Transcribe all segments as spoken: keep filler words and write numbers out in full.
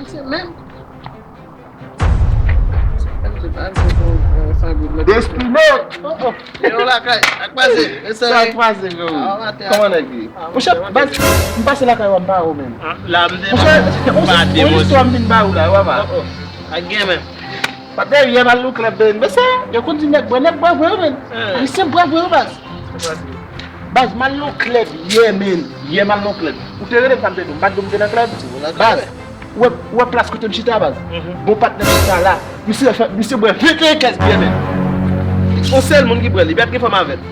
Se menm. Destine! Oh, oh. Yo lakay, ak pase, mesye. Sa k pase, freo? Kòman nèg ye? Monchè, baz, m pase lakay ou a, m pa wè w menm. La, m te... Monchè, yon istwa m vin ba ou la, papa. Oh, oh. Ak gen menm. Patnè, yè m al nan klèb, men, mesye, yo konn di nèg bwè, nèg bwè vre, men. Misye bwè vre, baz. Baz, m al nan klèb yè, men. Yè m al nan klèb. Ou te rele m, sa m te di w. M pa t di w m te nan klèb. Baz, ou wè, ou wè plas kote m chita, baz. Gon patnè m chita la. Misye fè, misye bwè venteyen kès byè, men. On sèl moun ki bwè, li pa t gen fanm avè l.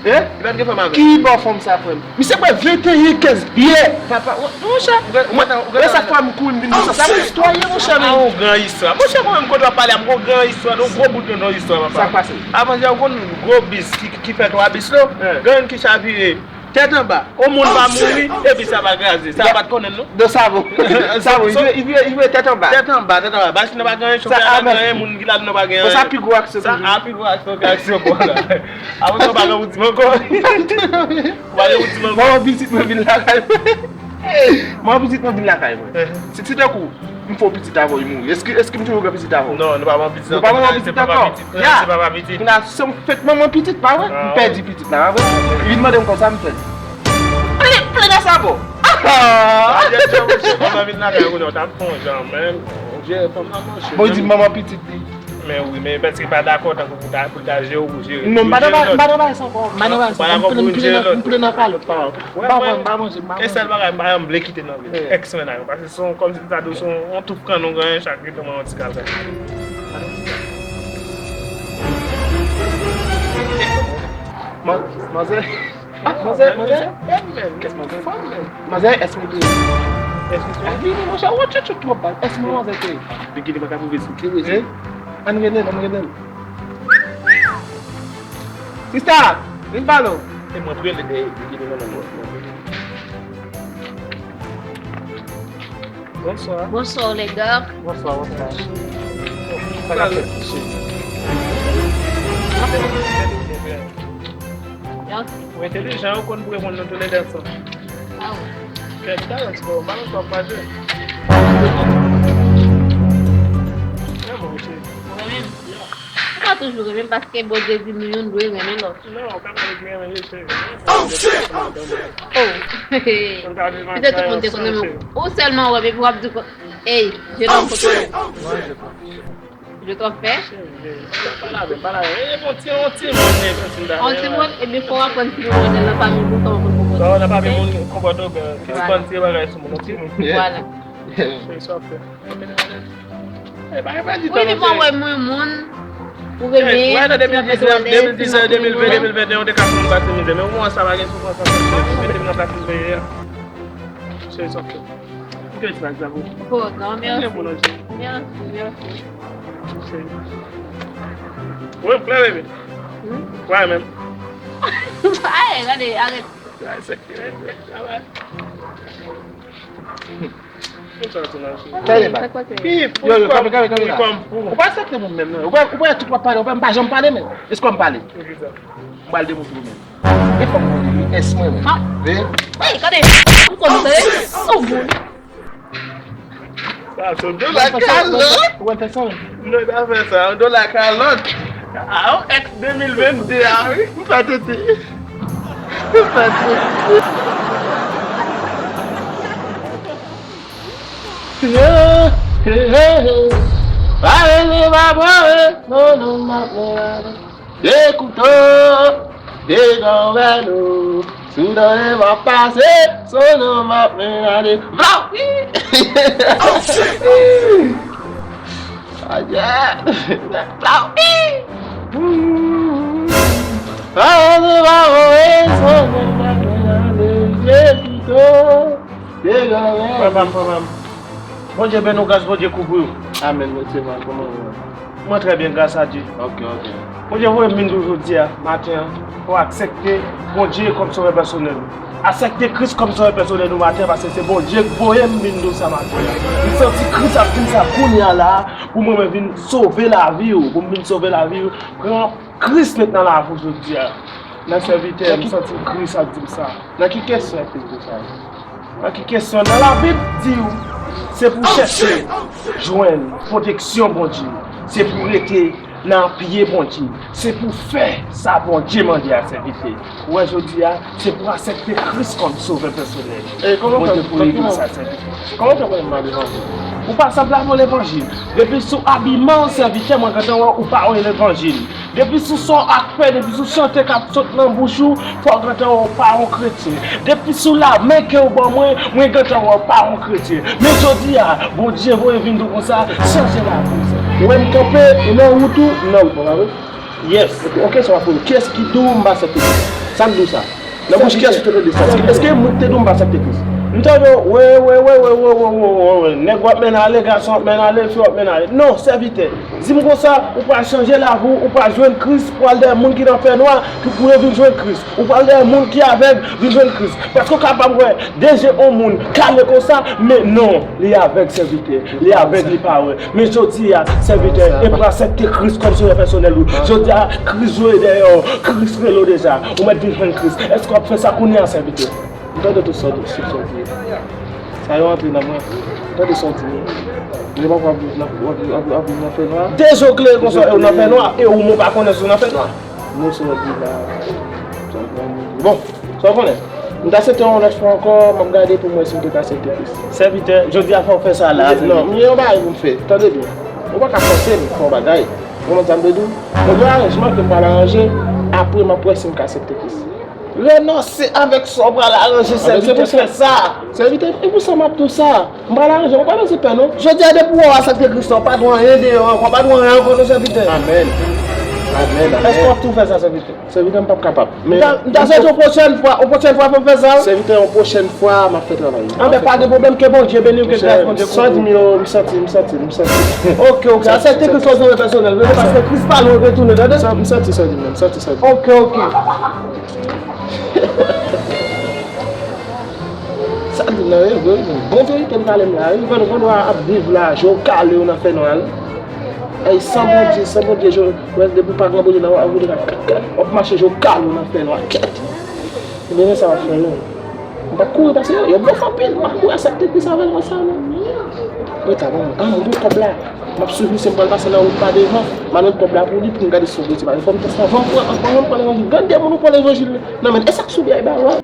Hein? Li pa t gen fanm avè l. Ki bò fanm sa, frè m? Misye bwè venteyen kès byè, papa. Monchè, mwen, sa fè m kouri, m vin di sa. Sa se istwa ye, monchè, men. A, yon gran istwa. Monchè, mwen menm kote w ap pale a, m gon gran istwa, yon gwo bout yon istwa, papa. Sa k pase? Avan yè, ou konn gwo bis ki, ki fè twa bis, non? Gen youn ki chavire tèt anba. On moun pa mouri, epi sa pa kraze. Sa pa t konnen, non? De savon. Savon, li vire, li vire tèt anba. Tèt anba, tèt anba. Machin nan pa gen anyen, chofè a pa gen anyen, moun ki ladan nan pa gen anyen. Sa pi gwo aksyon. Sa a pi gwo aksyon ke aksyon bò la. Apre sa, ou pa gen pou di m ankò. Ou pa gen pou di m ankò. Manman pitit mwen vin lakay mwen. Manman pitit mwen vin lakay mwen. Si, si tankou m fè yon pitit avè w, li mouri. Èske, èske m toujou gen pitit avè w? Non, nou pa gen pitit ankò. Nou pa gen pitit ankò. Ya. Se pa pitit. Kounye a, se yon fèt manman pitit, pa vre? M pèdi pitit la, pa vre? Li vin mande m konsa, m fè. Plen, plen nan sabò. Ah! Manman vin lakay ou, kounye a, w t ap fè yon jan, men. Ou jere fanm nan, monchè. Bon, li di manman pitit li. Men wi, men pèske pa dakò tankou pou ta, pou ta jere w, pou jere. Non, m pa nan bagay sa ankò. M pa nan bagay sa ankò. M plen, m plen nan kalòt, pa. M pa pran, m pa manje, m pa manje. E sèl bagay, m pa janm vle kite nan vi. Èks mennaj mwen, paske se yon, kòmsi m ta di w, se yon, yon touf kannon, gen chak ritm yon ti kalkal. Manzè. Ah, manzè, manzè. Kès manzè. Manzè, èske w te... Èske w te... Ah, vini, monchè, ou tchou tchou twòp bal. Èske manzè te... Bigini pa ka pwouve si te... Eh? Ann rele l, ann rele l. Sista, vin pale w. E mwen prele de Bigini nan men mwen. Bonsoir. Bonsoir, les gars. Bonsoir, bonsoir. Sa k ap fèt, cheri? Mèsi. Ou entèlijan, ou konn pou reponn nou tou le de ansanm. Ah wi. Kèt, talè ti bò, m pa konn sa w ap jwe. Mwen menm. Ou pa toujou renmen paske Bondye di nou youn dwe renmen lòt. Non, ou ka pale ki renmen li, cheri. Oh, shit! Oh. Petèt tout moun te konn renmen ou. Ou sèlman wè, epi w ap di kon, ey, je t'en fais. Je t'en fais. Cheri, cheri, pa pale avè m, pale avè m. E bon, ti, yon ti moun, yon ti moun. Yon ti moun, epi fò w aprann ti moun nan fami nou, kòman pou konpòte. Nan fami moun, konpòte w byen. Ki konn ti bagay sou moun, yon ti moun. Voilà. Cheri, sa w ap fè. E, pa gen pèdi tan non, cheri. Wi, li pa wè mwen moun. Ou renmen, wè nan de mil diznèf, de mil diznèf, de mil ven, de mil venteyen, ou te ka fè yon pati mizè. Men ou wè sa pa gen soufrans ankò, cheri. Mete m nan plas mizè a. Cheri, sa w fè. M te di pa egzanp ou. Oh, non, mèsi. Mèsi, mèsi. Cheri. Wi, m klè, bebe. Hmm? Wè, menm. Ay, gade, arèt. Ay, se ki, travay. Tande ba. Yo, yo, kanpe, kanpe, kanpe la. Ou pa aksepte moun menm, non. Ou pa, ou pa tout w ap pale, ou pa, m pa janm pale, men. Èske w m pale? M pral demontre w menm. E fòk mwen li, èske mwen menm. Ey, gade, m konn tande, sou moun. Sa, se yon dola kalòt. Ou wè fè sa, wi. Non, pa fè sa, yon dola kalòt. A, yon èks de mil vennde a, wi. M pa tete. M pa tete. Yeah, yeah, yeah. Pale se pa bon, eh. Non, non, non, non. De kouto, de gòbèlo, sou dòyè m ap pase, sou non m ap menade. Vlapi! Ayè! Vlapi! Pale se pa bon, eh, sou non m ap menade. De kouto, de gòbèlo. Frè pa m, frè pa m. Bondye beni w, gras Bondye kouvri w. Amèn, mèsi man, kòman ou ye? Mwen trè byen, gras a Dye. Ok, ok. Bondye voye m vin di w jodi a, maten an, pou w aksepte Bondye kòm sovè pèsonèl ou. Aksepte Kris kòm sovè pèsonèl ou maten an, paske se Bondye k voye m vin di w sa maten an. M santi Kris ap di m sa kounye a la a, pou mwen, mwen vin sove lavi w, pou m vin sove lavi w. Pran Kris met nan lavi w jodi a. Nan sèvitè, m santi Kris ap di m sa. Nan ki kesyon Kris di sa? Nan ki kesyon? Nan Labib di w, Se pou chèche jwenn pwoteksyon Bondye. Se pou rete nan pye Bondye. Se pou fè sa Bondye mande a, sèvitè. Ou wè, jodi a, se pou aksepte Kris kòm Sovè pèsonèl. Bondye pou rele sa, sèvitè. Kòman w fè konnen m pa levanjil? Ou pa sanble avè levanjil. Depi sou abiman w, sèvitè, mwen gentan wè ou pa yon levanjil. Depi sou son ak fè, depi sou chante k ap sot nan bouch ou, fò w gentan wè w pa yon kretyen. Depi sou lamen ke w ban mwen, mwen gentan wè w pa yon kretyen. Men jodi a, Bondye voye vin di w konsa, chanje lavi w. Ou wè m kanpe, ou nan wout ou, m nan wout mwen, pa vre? Yes. Ok, sa w ap poze. Kiyès ki di w m pa aksepte Kris? Sa k di w sa? Nan bouch kiyès ou te tande sa? Èske, èske moun ki te di w m pa aksepte Kris? M tande w, we, we, we, nèg w ap mennen ale, gason w ap mennen ale, fi w ap mennen ale. Non, sèvitè. Di m konsa, ou pral chanje lavi w, ou pral jwenn Kris, ou pral dèyè moun ki nan fènwa, ki pou yo vin jwenn Kris. Ou pral dèyè moun ki avèg, vin jwenn Kris. Paske w kapab wè de je yon moun kale konsa, men non, li avèg, sèvitè. Li avèg, li pa wè. Men jodi a, sèvitè, e pou aksepte Kris kòm Sovè pèsonèl ou. Jodi a, Kris jwe dèyè w, Kris rele w deja. Ou mèt vin jwenn Kris. Èske w ap fè sa kounye a, sèvitè? M tande tout sa w di, tout sa w di. Sa yo antre nan mwen. M tande sa w di. Yo pa pou ap viv nan, ap, ap, ap viv nan fènwa. De je w klere konsa, e w nan fènwa, e ou menm ou pa konnen si w nan fènwa. Mo sa w di la, sa w di la. Bon, sa w konnen. M ta aksepte yon lòt fwa ankò, m ap gade pou m wè si m te ka aksepte Kris. Sèvitè, jodi a fò w fè sa la. Non, m gen yon bagay pou m fè. Tande byen. Ou pa ka fòse m fè yon bagay. Ou konprann sa m vle di w? Mwen gen aranjman ke m pral aranje, apre m ap wè si m ka aksepte Kris. Renonse avèk sa w pral aranje, sèvitè, fè sa. Sèvitè, e pou sa m ap di w sa? M pral aranje, ou pa bezwen pè non. Jodi a depi w aksepte Kris la, ou pa dwe anyen deyò ankò, ou pa dwe anyen ankò non, sèvitè. Amèn. Amèn, amèn. Èske w ap tou fè sa, sèvitè? Sèvitè, m p ap kapab. Men m ta swete yon pwochèn fwa, yon pwochèn fwa pou m fè sa. Sèvitè, yon pwochèn fwa, m ap fè travay. Anben, pa gen pwoblèm, ke Bondye beni w, ke gras Bondye kouvri w. Sa w di m yo, m santi, m santi, m santi. Ok, ok. Aksepte Kris kòm sovè pèsonèl, paske Kris pa lwen retounen, tande? M santi sa w di m nan, m santi sa w di m. Ok, ok. Sa di nan reve, wi. Bon verite m pale m la, wi. Pandan, pandan w ap viv la, je w kale w nan fènwa, wi. Ay, san Bondye, san Bondye, je w, depi w pa gen Bondye nan w, w ap mache je w kale w nan fènwa, kèt. Ebyen, men sa w ap fè, non. M p ap kouri pase yo, yo blofè anpil, m p ap kouri aksepte Kris avè l konsa, non. Rete avè mwen, an, mwen gen kòb la. M ap swiv misye, m pral pase nan wout pa devan, m al jwenn kòb la pou li, pou m gade si w bezwen pa. Fò m teste, anvan m pran, anvan m pran levanjil. Gade moun ou pran levanjil nan men l. E sa k sou biyay ba ou a?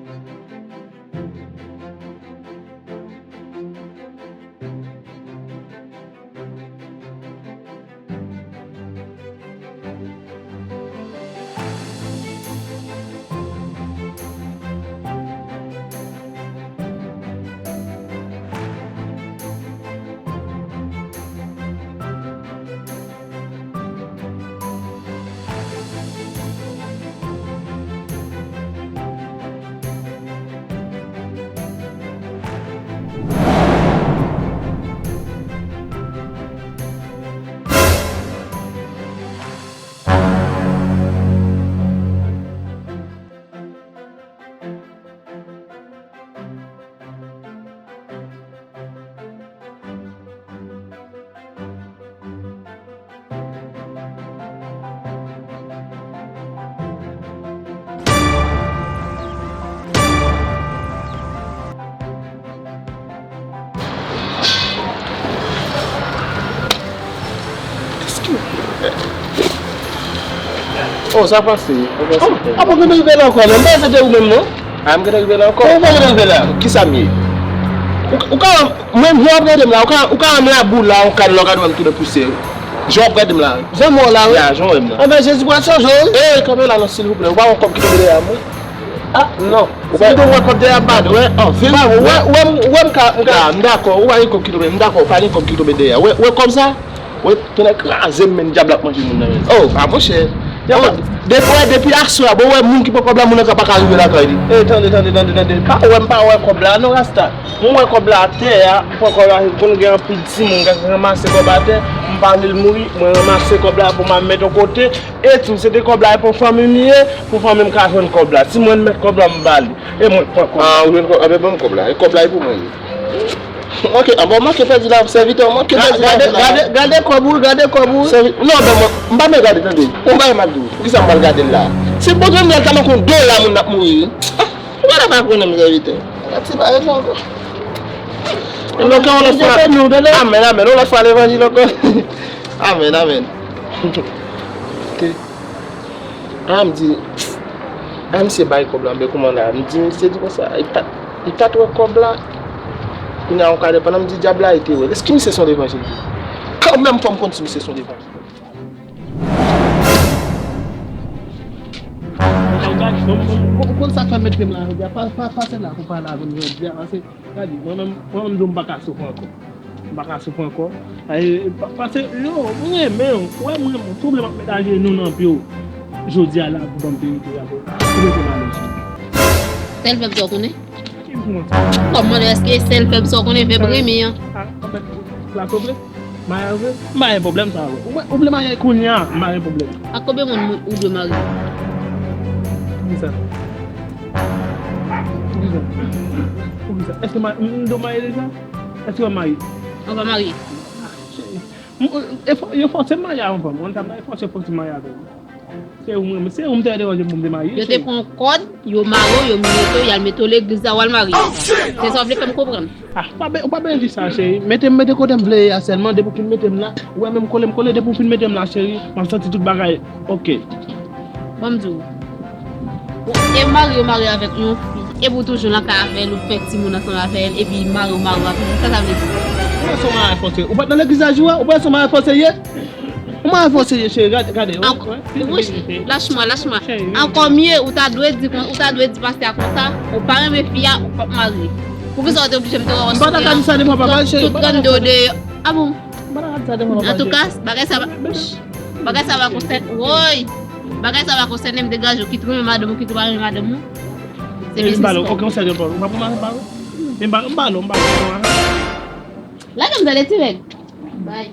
Oh, sa pase. Sa pase. Oh, apa w gentan rive la ankò, non? M panse se te ou menm, non? Ah, m gentan rive la ankò? Ou pa gentan rive la? Kisa m ye? Ou, ou ka, mwen, jan w ap gade m la, ou ka, ou ka wè m labou la, yon kad la, ou ka wè m tounen pousye. Jan w ap gade m la. Jan m wè w la, wi. Ya, jan w wè m la. Anben, Jezi pral chanje w, wi. Ey, kanpe la, non, silvouplè. Ou pa wè yon kòb ki tonbe dèyè m, wi? Ah, non. Ou pa wè kòb dèyè m, pa dwe. An verite. Ou wè, ou wè, m ka, m ka. Ya, m dakò. Ou pa gen kòb ki tonbe, m dakò. Ou pa gen kòb ki tonbe dèyè. Ou wè, ou wè kòb sa? Ou wè, tonnè kraze m, men dyab la ap manje moun nan men. Oh, ah, monchè. Depi, depi aswè a, bon, ou wè moun ki pran kòb la, moun nan pa ka rive lakay li. Ey, tande, tande, tande, tande. Pa wè, m pa wè kòb la, non, Rasta. Mwen wè kòb la atè a, m pran kòb la, konn gen anpil timoun k ap ranmase kòb atè, m pa vle l mouri, mwen ranmase kòb la pou m al met yon kote, e tou, se te kòb la, e pou fanmi m ye, pou fanmi m ka jwenn kòb la. Si mwen met kòb la, m ba li, e mwen k pran kòb la. Ah, ou jwenn kòb, anben ban m kòb la, e kòb la e pou mwen ye. Ok, anben w manke pèdi la, sèvitè, w manke pèdi la. Gade, gade, gade kòb ou, gade kòb ou. Sèvi-, non, anben mwen, m pa menm gade, tande. Yon bagay m ap di w, poukisa m pral gade l la? Si Bondye vle, l ta manke yon dola moun ap mouri. Ou pa ta pa konnen m sèvitè. Yon ti bagay sa ankò. Lòt fwa, yon lòt fwa. Amèn, amèn. Yon lòt fwa levanjil ankò. Amèn, amèn. Ok. A, m di, a, misye bay kòb la, men kouman la? M di misye di konsa, li pa, li pa t wè kòb la. Kounye a, yon kadè pandan m di dyab la, li te wè l. Èske misye se yon levanjil? Kanmenm, fò m konn si misye se yon levanjil. Ou konn sa k fè m mete m la jodi a? Pa, pa, pase la pou pale avè m jodi a, paske, gade, mwen menm, mwen menm, m di w m pa ka soufri ankò. M pa ka soufri ankò. Ay, pa, pase, yo, mwen renmen w. Ou wè, mwen renmen w. Tou vle m ap met ajenou nan pye w. Jodi a la, pou ban m verite a, pou, pou mete m alèz. Sèl vèb sa w konnen? Ki pou mwen? Kòman, èske sèl vèb sa w konnen, vèb renmen an? A, anfèt, la, se vre. Marye vre? M pa gen pwoblèm sa, vre. Ou, ou vle marye kounye a, m pa gen pwoblèm. Ak konbyen moun ou dwe marye? Poukisa? Poukisa? Poukisa? Èske m, m dwe marye deja? Èske w ap marye? Ou pa marye? Ah, cheri. M, e fò, yo fòse m marye avè yon fanm. Yon fanm la, yo fòse, fòse m marye avè l. Se ou mwen, se ou m te deranje pou m te marye, cheri. Yo te pran kòd, yo mare w, yo mete w, y al mete w legliz la, w al marye. Se sa w vle fè m konprann? Ah, ou pa be-, ou pa bezwen di sa, cheri. Mete m, mete kote m vle ye a sèlman, depi w fin mete m la. Ou wè menm kole m kole, depi w fin mete m la, cheri, m ap santi tout bagay oke. Ban m di w. Ou, e mari w mare avèk yon fi, epi w toujou nan kay avè l, ou fè timoun ansanm avè l, epi mari w mare w avè l, sa sa vle di? Ou wè se yon marye fòse. Ou pa t nan legliz la jou a? Ou wè se yon marye fòse ye? Ou marye fòse ye, cheri, gade, gade. Lach mwen, lach mwen. Ankò mye, ou ta dwe di, ou ta dwe di pastè a konsa, ou pa renmen fi a, ou p ap marye. Poukisa w te oblije mete w ansanm? M pa ta ka di sa devan papa, cheri. Tout trannde w deyò. Ah bon? M pa ta ka di sa devan papa, cheri. Antouka, bagay sa pa, bagay sa pa konsène, woy! Bagay sa pa konsène m, degaje w, kit ou renmen madanm ou, kit ou pa renmen madanm ou. Se biznis pa w. Ok, yon sèl yon pòl. Ou pa pou madanm pa w? M ba, m ba l, m ba l. Lage m tande ti nèg. Bay.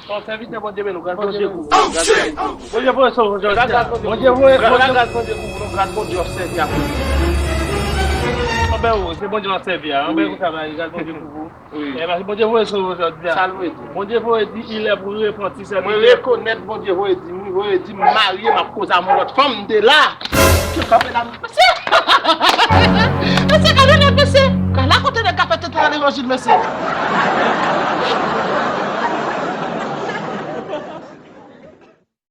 Bon, sèvitè Bondye, men nou, gras Bondye kouvri nou, gras Bondye kouvri nou. Bondye voye sou nou jodi a. Bondye voye, gras Bondye kouvri nou, gras Bondye ap sèvi ak nou. Anben, o, se Bondye n ap sèvi a. Anben, konsa, gras Bondye kouvri nou. Wi. E, paske Bondye voye sou nou jodi a. Sa l voye di? Bondye voye di, il est pour repentir, sèvitè. Mwen rekonèt Bondye voye di, wi, voye di, m marye, m ap koze ak yon lòt fanm, m te la. Mesye! Mesye, gade nèg, mesye! Gade la kote nèg ka fè tenten nan levanjil, mesye!